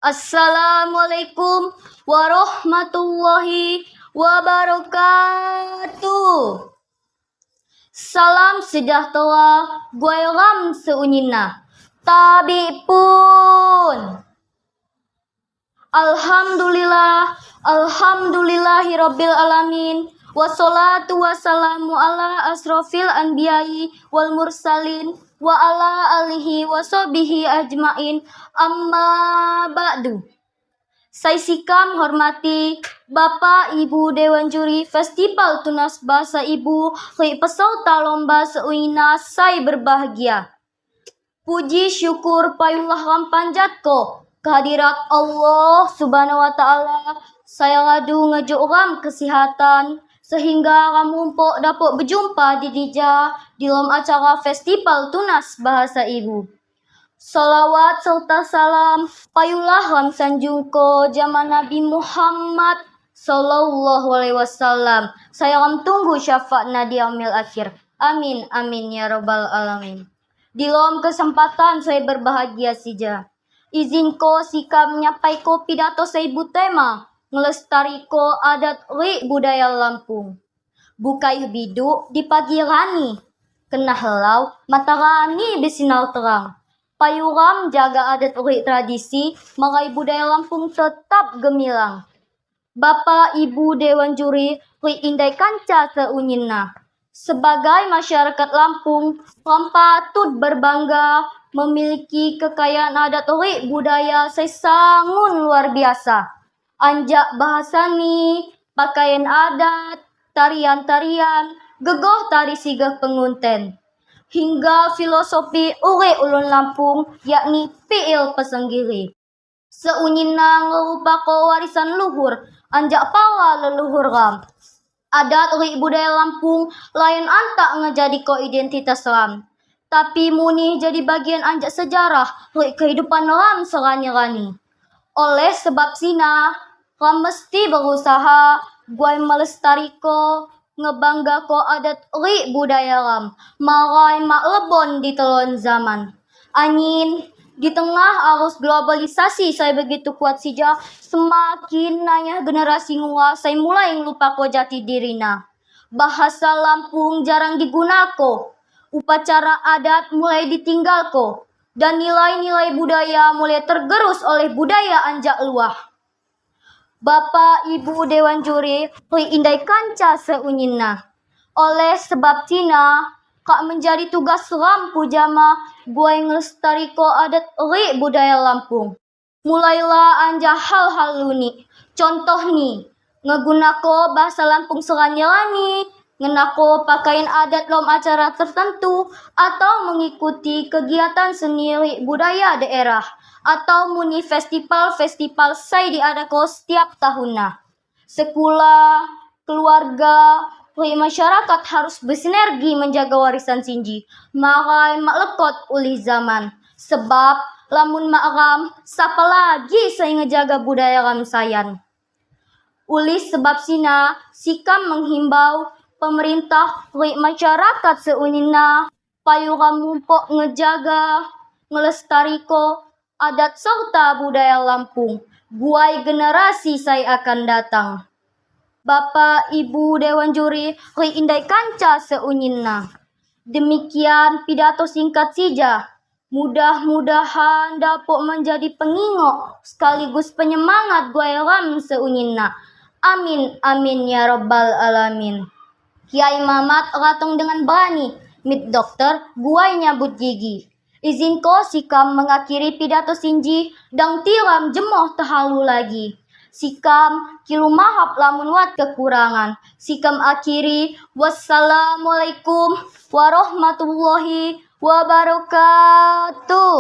Assalamualaikum warahmatullahi wabarakatuh. Salam sejahtera guai ram seunyinna. Tabi pun. Alhamdulillah, alhamdulillahirabbil alamin. Wassalatu wassalamu ala asrofil anbiya'i wal mursalin wa ala alihi wa sahbihi ajmain, amma ba'du. Sai sikam hormati Bapak Ibu Dewan Juri Festival Tunas Bahasa Ibu rik peserta lomba seunyinna sai berbahagia. Puji syukur payulah ram panjatko kehadirat Allah Subhanahu wa Taala sai radu ngejuk ram kesihatan sehingga ram mumpok dapat berjumpa di dija di dalam acara Festival Tunas Bahasa Ibu. Salawat serta salam payulah ram sanjungko jama Nabi Muhammad Sallallahu Alaihi Wasallam. Sai ram tunggu syafaatna di yaumil akhir. Amin amin ya rabbal alamin. Di dalam kesempatan sai berbahagia sija. Izin ko sikam nyapai ko pidato sai tema ngelestariko adat rik budaya Lampung. Bukai biduk di pagi rani, kena helau matarani bersinar terang. Payuram jaga adat rik tradisi, marai budaya Lampung tetap gemilang. Bapak Ibu Dewan Juri rik indai kanca seunyinna. Sebagai masyarakat Lampung, ram patut berbangga memiliki kekayaan adat rik budaya sai sangun luar biasa. Anjak bahasa ni, pakaian adat, tarian-tarian, gegoh tari sigah pengunten, hingga filosofi ure ulun Lampung, yakni piil pesenggiri. Seunyinna ngerupako warisan luhur anjak para leluhur ram. Adat rik budaya Lampung lain antak ngejadi ko identitas ram, tapi muni jadi bagian anjak sejarah rik kehidupan ram serani-rani. Oleh sebab sina, ram mesti berusaha guai melestariko, ngebangga ko adat rik budaya ram, marai mak lebon di telon zaman. Angin di tengah arus globalisasi sai begitu kuat sija, semakin nanya generasi ngua sai mulai ngelupako jati dirina. Bahasa Lampung jarang digunako, upacara adat mulai ditinggalko, dan nilai-nilai budaya mulai tergerus oleh budaya anjak luah. Bapak Ibu Dewan Juri rik indai kanca seunyinna. Oleh sebab sina, kak menjadi tugas ram pujama guai ngelestariko adat rik budaya Lampung. Mulailah anja hal-hal lunik. Contoh ni, ngegunako bahasa Lampung serani-rani, ngenako pakaian adat lom acara tertentu, atau mengikuti kegiatan seni rik budaya daerah, atau muni festival-festival sai diadako setiap tahunna. Sekolah, keluarga, rik masyarakat harus bersinergi menjaga warisan sinji, marai mak lekot ulih zaman. Sebab lamun mak ram, sapa lagi sai ngejaga budaya ram sayan. Ulih sebab sina, sikam menghimbau pemerintah rik masyarakat seunyinna payu ram mumpok ngejaga, ngelestariko adat serta budaya Lampung, guai generasi sai akan datang. Bapak Ibu Dewan Juri rik indai kanca seunyinna. Demikian pidato singkat sija. Mudah-mudahan dapat menjadi pengingok sekaligus penyemangat guai ram seunyinna. Amin amin ya rabbal alamin. Kiai Mamat ratong dengan berani, mit dokter guai nyabut gigi. Izin ko sikam mengakhiri pidato sinji, dang tiram jemoh terhalu lagi. Sikam kilu mahap lamun wat kekurangan. Sikam akhiri, wassalamualaikum warahmatullahi wabarakatuh.